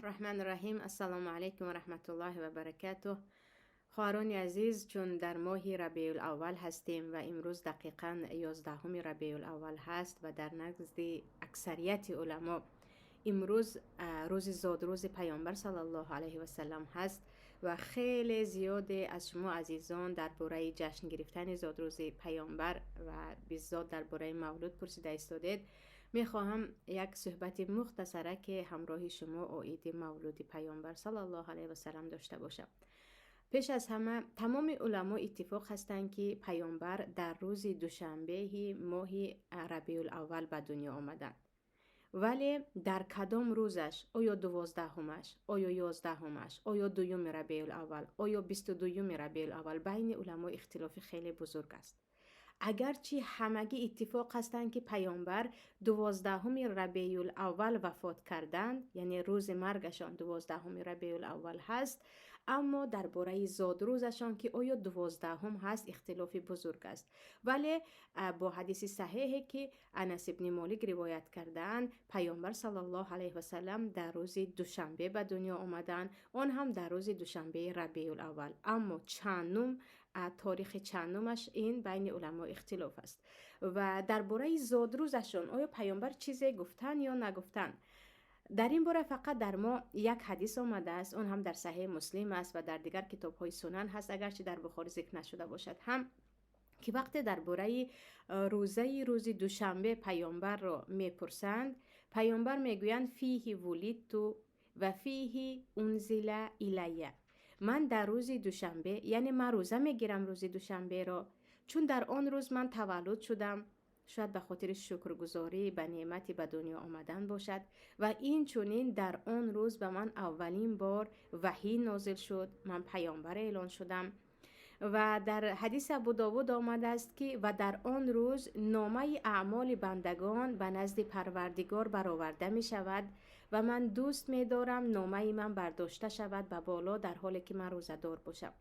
Раҳмони Раҳим. Ассалому алайкум ва раҳматуллоҳи ва баракатуҳ. Хоҳарони азиз, чун дар моҳи Рабеъул-аввал ҳастем ва имрӯз дақиқан 11 Рабеъул-аввал ҳаст ва дар назди аксарияти уламо имрӯз рӯзи зодрӯзи Паёмбар саллаллоҳу алайҳи васаллам ҳаст ва хеле зиёде аз шумо азизон дар бораи ҷашн гирифтани зодрӯзи Паёмбар ва биззот дар бораи мавлуд пурсида истодед, мехоҳам як суҳбати мухтасара ки ҳамроҳи шумо оиди мавлуди Паёмбар саллаллоҳу алайҳи васаллам дошта бошам. Пеш аз ҳама, тамоми уламо иттифоқ ҳастанд, ки Паёмбар дар рӯзи душанбеи моҳи Рабиулаввал ба дунё омаданд. Вале дар кадом рӯзаш, оё 12-умаш, оё 11-умаш, оё 2-юми Рабиулаввал, оё 22-юми Рабиулаввал, байни уламо ихтилофи хеле бузург аст. Агарчи ҳамагӣ иттифоқ ҳастанд, ки Паёмбар 12-уми Рабеюлаввал вафот карданд, яъне рӯзи маргашон 12-уми Рабеюлаввал ҳаст, аммо дар бораи зодрӯзашон, ки оё 12-ум ҳаст, ихтилофи бузург аст. Вале бо ҳадиси саҳеҳе, ки Анас ибни Молик ривоят кардаанд, Паёмбар саллаллоҳу алайҳи васаллам дар рӯзи душанбе ба дунё омаданд, он ҳам дар рӯзи душанбеи Рабеюлаввал. Аммо чандум, торихи чандумаш, ин байни уламо ихтилоф аст. Ва дар бораи зодрӯзашон оё Паёмбар чизе гуфтанд ё нагуфтанд, дар ин бора фақат дар мо як ҳадис омадааст. Он ҳам дар Саҳеҳи Муслим аст ва дар дигар китобҳои сунан ҳаст, агарчи дар Бухорӣ зикр нашуда бошад ҳам, ки вақте дар бораи рӯзаи рӯзи душанбе Паёмбарро мепурсанд, Паёмбар мегӯянд: «Фиҳи вулидту ва фиҳи унзила илайя». Ман дар рӯзи душанбе, яъне ман рӯза мегирам рӯзи душанберо, чун дар он рӯз ман таваллуд шудам, шояд ба хотири шукргузорӣ ба неъмати ба дунё омадан бошад, ва инчунин дар он рӯз ба ман аввалин бор ваҳӣ нозил шуд, ман паёмбар эълон шудам. Ва дар ҳадиси Абудовуд омадааст, ки ва дар он рӯз номаи аъмоли бандагон ба назди Парвардигор бароварда мешавад ва ман дӯст медорам, номаи ман бардошта шавад ба боло, дар ҳоле ки ман рӯзадор бошам.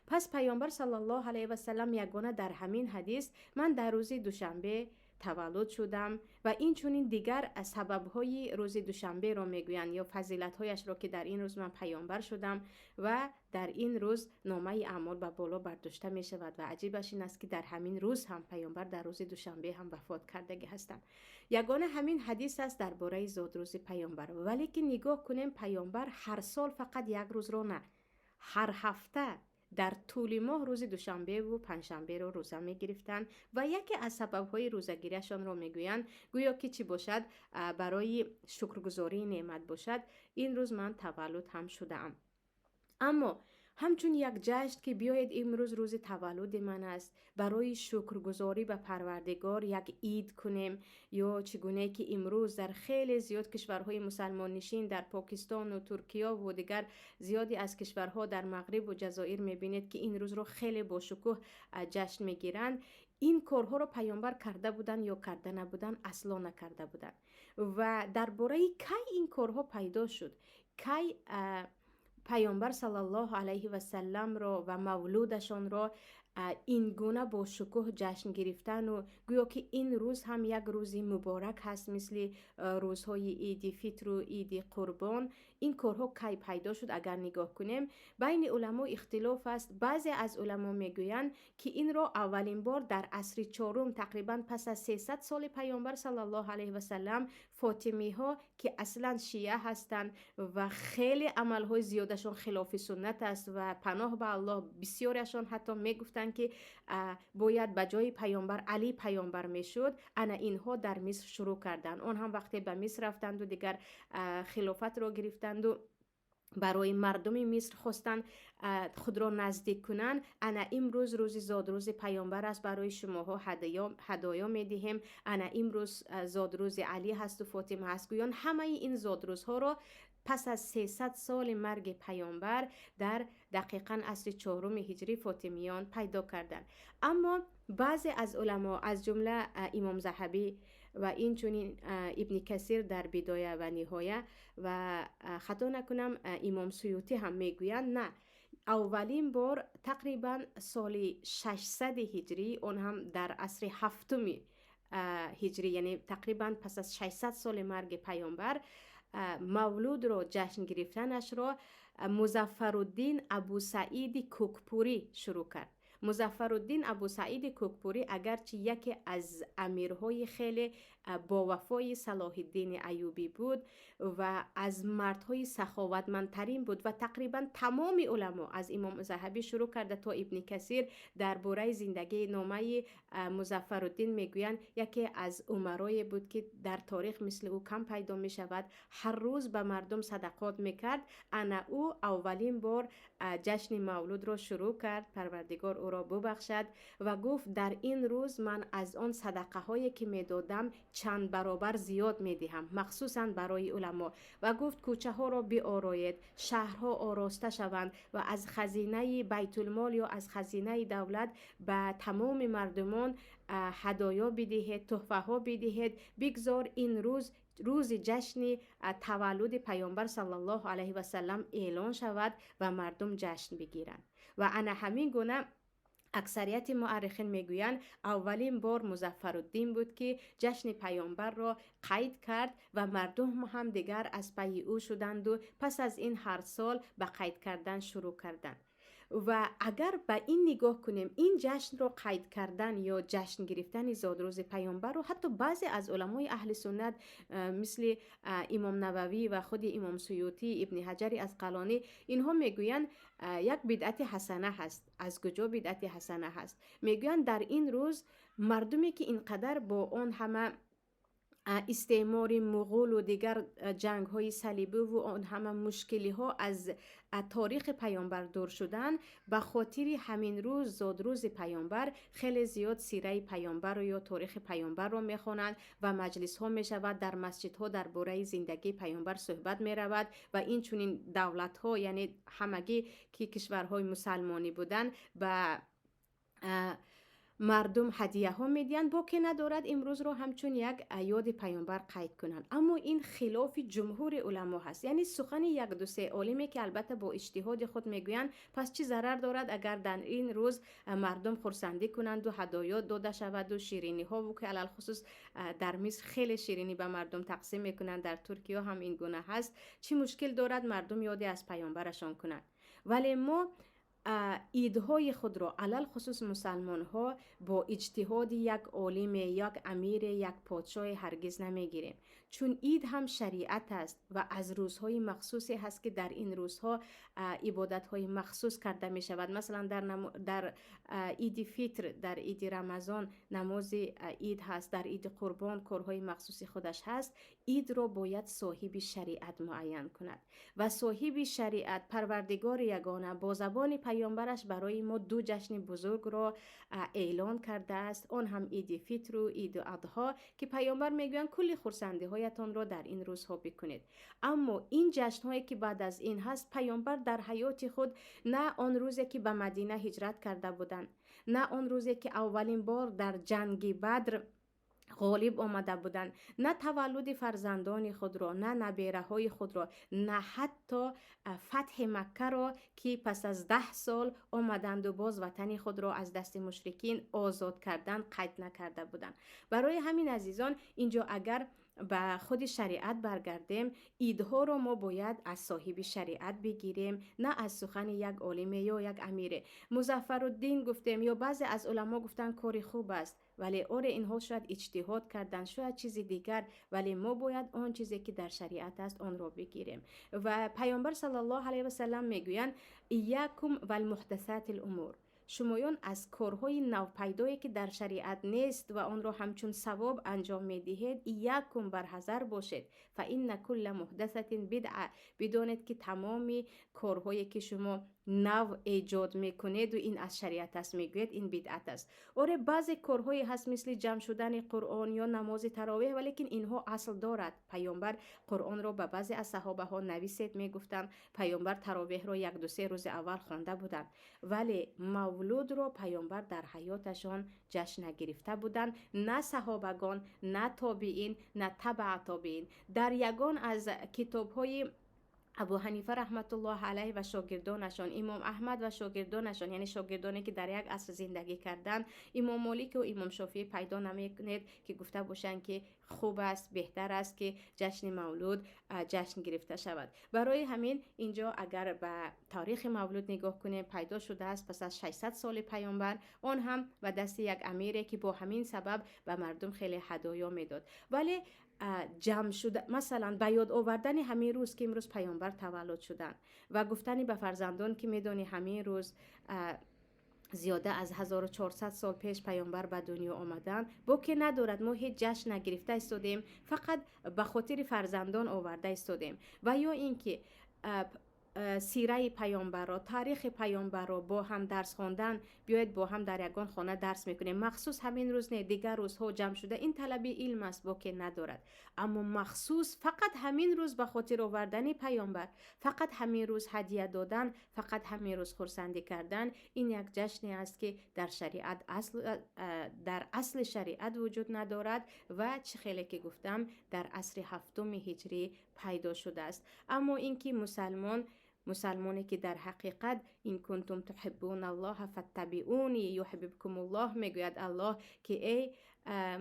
Пас Паёмбар саллаллоҳу алайҳи васаллам ягона дар ҳамин ҳадис ман дар рӯзи душанбе таваллуд шудам ва инчунин дигар сабабҳои рӯзи душанберо мегӯянд ё фазилатҳояшро, ки дар ин рӯз ман паёмбар шудам ва дар ин рӯз номаи аъмол ба боло бардошта мешавад. Ва аҷибаш ин аст, ки дар ҳамин рӯз ҳам Паёмбар дар рӯзи душанбе ҳам вафот кардагӣ ҳастанд. Ягона ҳамин ҳадис аст дар бораи зодрӯзи Паёмбар. Вале ки нигоҳ кунем, Паёмбар ҳар сол фақат як рӯзро на, ҳар ҳафта дар тӯли моҳ рӯзи душанбеву панҷшанберо рӯза мегирифтанд ва яке аз сабабҳои рӯзагириашонро мегӯянд, гӯё ки чӣ бошад, барои шукргузории неъмат бошад, ин рӯз ман таваллуд ҳам шудаам. Аммо ҳамчун як ҷашн, ки биёед, имрӯз рӯзи таваллуди ман аст, барои шукргузорӣ ба Парвардигор як ид кунем, ё чӣ гунае ки имрӯз дар хеле зиёд кишварҳои мусалмоннишин, дар Покистону Туркиёву дигар зиёде аз кишварҳо дар Мағрибу Ҷазоир мебинед, ки ин рӯзро хеле бошукӯҳ ҷашн мегиранд, ин корҳоро Паёмбар карда буданд ё карда набуданд? Асло накарда буданд. Ва дар бораи кай ин корҳо пайдо шуд, кай Паёмбар саллаллоҳу алайҳи васалламро ва мавлудашонро ин гуна бо шукӯҳ ҷашн гирифтану гӯё ки ин рӯз ҳам як рӯзи муборак ҳаст, мисли рӯзҳои Иди Фитру Иди Қурбон, ин корҳо кай пайдо шуд? Агар нигоҳ кунем, байни уламо ихтилоф аст. Баъзе аз уламо мегӯянд, ки инро аввалин бор дар асри чорум, тақрибан пас аз 300 соли Паёмбар саллаллоҳу алайҳи васаллам, фотимиҳо, ки аслан шия ҳастанд ва хеле амалҳои зиёдашон хилофи суннат аст ва паноҳ ба Аллоҳ, бисёриашон ҳатто мегуфтанд, ки бояд ба ҷои Паёмбар Алӣ паёмбар мешуд, ана инҳо дар Миср шурӯъ карданд. Он ҳам вақте ба Миср рафтанду дигар хилофатро гирифтанду барои мардуми Миср хостанд худро наздик кунанд: ана имрӯз рӯзи зодрӯзи Паёмбар аст, барои шумоҳо ҳадоё медиҳем, ана имрӯз зодрӯзи Алӣ ҳасту Фотима ҳаст. Гӯён ҳамаи ин зодрӯзҳоро пас аз 300 соли марги Паёмбар, дар дақиқан асри чоруми ҳиҷрӣ, фотимиён пайдо карданд. Аммо баъзе аз уламо, аз ҷумла Имом Заҳабӣ ва инчунин Ибни Касир дар Бидоя ва Ниҳоя ва, хато накунам, Имом Суютӣ ҳам мегӯянд: на, аввалин бор тақрибан соли 600 ҳиҷрӣ, он ҳам дар асри ҳафтуми ҳиҷрӣ, яъне тақрибан пас аз 600 соли марги Паёмбар. Мавлудро ҷашн гирифтанашро Музаффаруддин Абусаиди Кӯкпурӣ шурӯъ кард. Музаффаруддин Абусаиди Кӯкпурӣ агарчи яке аз амирҳои хеле бовафои Салоҳиддини Аюбӣ буд ва аз мардҳои саховатмандтарин буд ва тақрибан тамоми уламо аз Имом Заҳабӣ шурӯъ карда то Ибни Касир дар бораи зиндагии номаи Музаффаруддин мегӯянд, яке аз умарое буд, ки дар таърих мисли ӯ кам пайдо мешавад, ҳар рӯз ба мардум садақот мекард. Ана ӯ аввалин бор ҷашни мавлудро шурӯъ кард, Парвардигор ӯро бубахшад, ва гуфт: дар ин рӯз ман аз он садақаҳое ки медодам чанд баробар зиёд медиҳам, махсусан барои уламо. Ва гуфт: кӯчаҳоро биороед, шаҳрҳо ороста шаванд ва аз хазинаи байтулмол ё аз хазинаи давлат ба тамоми мардумон ҳадоё бидиҳед, тӯҳфаҳо бидиҳед. Бигзор ин рӯз рӯзи ҷашни таваллуди Паёмбар саллаллоҳу алайҳи васаллам эълон шавад ва мардум ҷашн бигиранд. Ва ана ҳамин гуна аксарияти муаррихин мегӯянд, аввалин бор Музаффаруддин буд, ки ҷашни Паёмбарро қайд кард ва мардум ҳам дигар аз пайи ӯ шуданду пас аз ин ҳар сол ба қайд кардан шурӯъ карданд. Ва агар ба ин нигоҳ кунем, ин ҷашнро қайд кардан ё ҷашн гирифтани зодрӯзи Паёмбарро ҳатто баъзе аз уламои аҳли суннат, мисли Имом Нававӣ ва худи Имом Суютӣ, Ибни Ҳаҷари Асқалонӣ, инҳо мегӯянд, як бидъати ҳасана ҳаст. Аз куҷо бидъати ҳасана ҳаст? Мегӯянд, дар ин рӯз мардуме ки ин қадар бо он ҳама истеъмори муғулу дигар ҷангҳои салибиву он ҳама мушкилиҳо аз таърихи Паёмбар дур шуданд, ба хотири ҳамин рӯз, зодрӯзи Паёмбар, хеле зиёд сираи Паёмбарро ё таърихи Паёмбарро мехонанд ва маҷлисҳо мешавад, дар масҷидҳо дар бораи зиндагии Паёмбар суҳбат меравад ва инчунин давлатҳо, яъне ҳамагӣ ки кишварҳои мусалмонӣ буданд, ба мардум ҳадияҳо медиҳанд. Боке надорад имрӯзро ҳамчун як ёди Паёмбар қайд кунанд. Аммо ин хилофи ҷумҳури уламо ҳаст, яъне сухани як-ду се олиме, ки албатта бо иҷтиҳоди худ мегӯянд, пас чӣ зарар дорад, агар дар ин рӯз мардум хурсандӣ кунанду ҳадоё дода шаваду шириниҳову, ки алалхусус дар Миср хеле ширинӣ ба мардум тақсим мекунанд, дар Туркиё ҳам ин гуна ҳаст, чӣ мушкил дорад мардум ёде аз Паёмбарашон кунанд? Вале мо идҳои худро, алалхусус мусалмонҳо, бо иҷтиҳоди як олиме, як амире, як подшоҳе ҳаргиз намегирем, чун ид ҳам шариат аст ва аз рӯзҳои махсусе ҳаст, ки дар ин рӯзҳо ибодатҳои махсус карда мешавад. Масалан, дар иди Фитр, дар иди Рамазон намози ид ҳаст, дар иди Қурбон корҳои махсуси худаш ҳаст. Идро бояд соҳиби шариат муайян кунад ва соҳиби шариат, Парвардигори ягона, бо забони Паёмбараш барои мо ду ҷашни бузургро эълон кардааст, он ҳам иди Фитру иду Адҳо, ки Паёмбар мегӯянд: кулли хурсандиҳоятонро дар ин рӯзҳо бикунед. Аммо ин ҷашнҳое ки баъд аз ин ҳаст, Паёмбар дар ҳаёти худ на он рӯзе ки ба Мадина ҳиҷрат карда буданд, на он рӯзе ки аввалин бор дар ҷанги Бадр ғолиб омада буданд, на таваллуди фарзандони худро, на набераҳои худро, на ҳатто фатҳи Маккаро, ки пас аз 10 сол омаданду боз ватани худро аз дасти мушрикин озод кардан, қайд накарда буданд. Барои ҳамин, азизон, инҷо агар ба худи шариат баргардем, идҳоро мо бояд аз соҳиби шариат бигирем, на аз сухани як олиме ё як амире. Музаффаруддин гуфтем ё баъзе аз уламо гуфтанд, кори хуб аст, вале оре, инҳо шояд иҷтиҳод карданд, шояд чизи дигар, вале мо бояд он чизе ки дар шариат аст, онро бигирем. Ва Паёмбар саллаллоҳу алайҳи васаллам мегӯянд: иякум валмуҳдасати умур, шумоён аз корҳои навпайдое, ки дар шариат нест ва онро ҳамчун савоб анҷом медиҳед, иякум, барҳазар бошед. Фа инна кулла муҳдасатин бидъа, бидонед, ки тамоми корҳое ки шумо нав эҷод мекунеду ин аз шариат аст мегӯед, ин бидъат аст. Оре, баъзе корҳое ҳаст, мисли ҷамъ шудани Қуръон ё намози таровеҳ, валекин инҳо асл дорад. Паёмбар Қуръонро ба баъзе аз саҳобаҳо нависед мегуфтанд, Паёмбар таровеҳро як-ду се рӯзи аввал хонда буданд, вале мавлудро Паёмбар дар ҳаёташон ҷашн нагирифта буданд, на саҳобагон, на тобиин, на табаа тобиин. Дар ягон аз китобҳои Абу Ҳанифа раҳматуллоҳ алайҳ ва шогирдонашон, Имом Аҳмад ва шогирдонашон, яъне шогирдоне ки дар як аср зиндагӣ карданд, Имом Молику Имом Шофиӣ пайдо намекунед, ки гуфта бошанд, ки Хуб аст, беҳтар аст, ки ҷашни мавлуд ҷашн гирифта шавад. Барои ҳамин инҷо агар ба таърихи мавлуд нигоҳ кунем, пайдо шудааст пас аз 600 соли паёмбар, он ҳам ба дасти як амире, ки бо ҳамин сабаб ба мардум хеле ҳадоё медод. Вале ҷамъ шуда, масалан, ба ёд овардани ҳамин рӯз, ки имрӯз паёмбар таваллуд шуданд, ва гуфтани ба фарзандон, ки медонӣ, ҳамин рӯз зиёда аз 1400 сол пеш паёмбар ба дунё омаданд, боке надорад. Мо ҳеҷ ҷашн нагирифта истодем, фақат ба хотири фарзандон оварда истодем. Ва ё ин ки сираи паёмбарро, таърихи паёмбарро бо ҳам дарс хондан. Биёед, бо ҳам дар ягон хона дарс мекунем, махсус ҳамин рӯз не, дигар рӯзҳо ҷамъ шуда. Ин талаби илм аст, боке надорад. Аммо махсус фақат ҳамин рӯз ба хотир овардани паёмбар, фақат ҳамин рӯз ҳадия додан, фақат ҳамин рӯз хурсандӣ кардан, ин як ҷашне аст, ки дар шариат асл, дар асли шариат вуҷуд надорад ва чӣ хеле ки гуфтам, дар асри ҳафтуми ҳиҷрӣ пайдо шудааст. Аммо ин ки мусалмон, мусалмоне ки дар ҳақиқат «إن كنتم تحبون الله فاتبعوني يحببكم الله» мегӯяд Аллоҳ, ки эй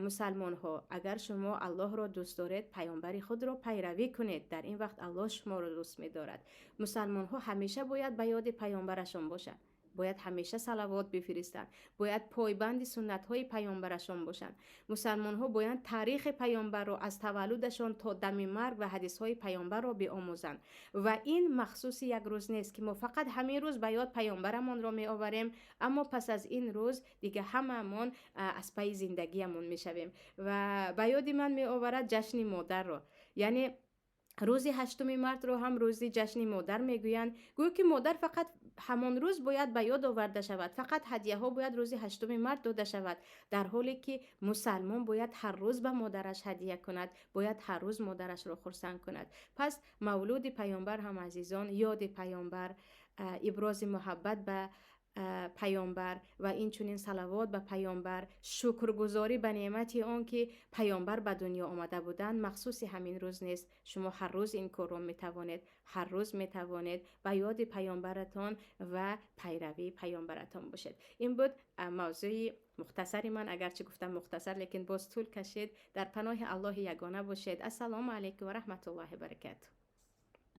мусалмонҳо, агар шумо Аллоҳро дӯст доред, паёмбари худро пайравӣ кунед, дар ин вақт Аллоҳ шуморо дӯст медорад. Мусалмонҳо ҳамеша бояд ба ёди паёмбарашон бошанд, бояд ҳамеша салавот бифиристанд, бояд пойбанди суннатҳои паёмбарашон бошанд. Мусалмонҳо бояд таърихи паёмбарро аз таваллудашон то дами марг ва ҳадисҳои паёмбарро биомӯзанд. Ва ин махсуси як рӯз нест, ки мо фақат ҳамин рӯз ба ёд паёмбарамонро меоварем, аммо пас аз ин рӯз дига ҳамаамон аз пайи зиндагиямон мешавем. Ва ба ёди ман меоварад ҷашни модарро, яъне рӯзи 8-уми мартро ҳам рӯзи ҷашни модар мегӯянд, гӯё ки модар фақат ҳамон рӯз бояд ба ёд оварда шавад, фақат ҳадияҳо бояд рӯзи 8-уми март дода шавад, дар ҳоле ки мусалмон бояд ҳар рӯз ба модараш ҳадия кунад, бояд ҳар рӯз модарашро хурсанд кунад. Пас мавлуди паёмбар ҳам, азизон, ёди паёмбар, ибрози муҳаббат ба паёмбар ва инчунин салавот ба паёмбар, шукргузорӣ ба неъмати он ки паёмбар ба дунё омада буданд, махсуси ҳамин рӯз нест. Шумо ҳар рӯз ин корро метавонед, ҳар рӯз метавонед ба ёди паёмбаратон ва пайравии паёмбаратон бошед. Ин буд мавзӯи мухтасари ман. Агарчи гуфтам мухтасар, лекин боз тӯл кашид. Дар паноҳи Аллоҳи ягона бошед. Ассалому алайкум ва раҳматуллоҳи баракату.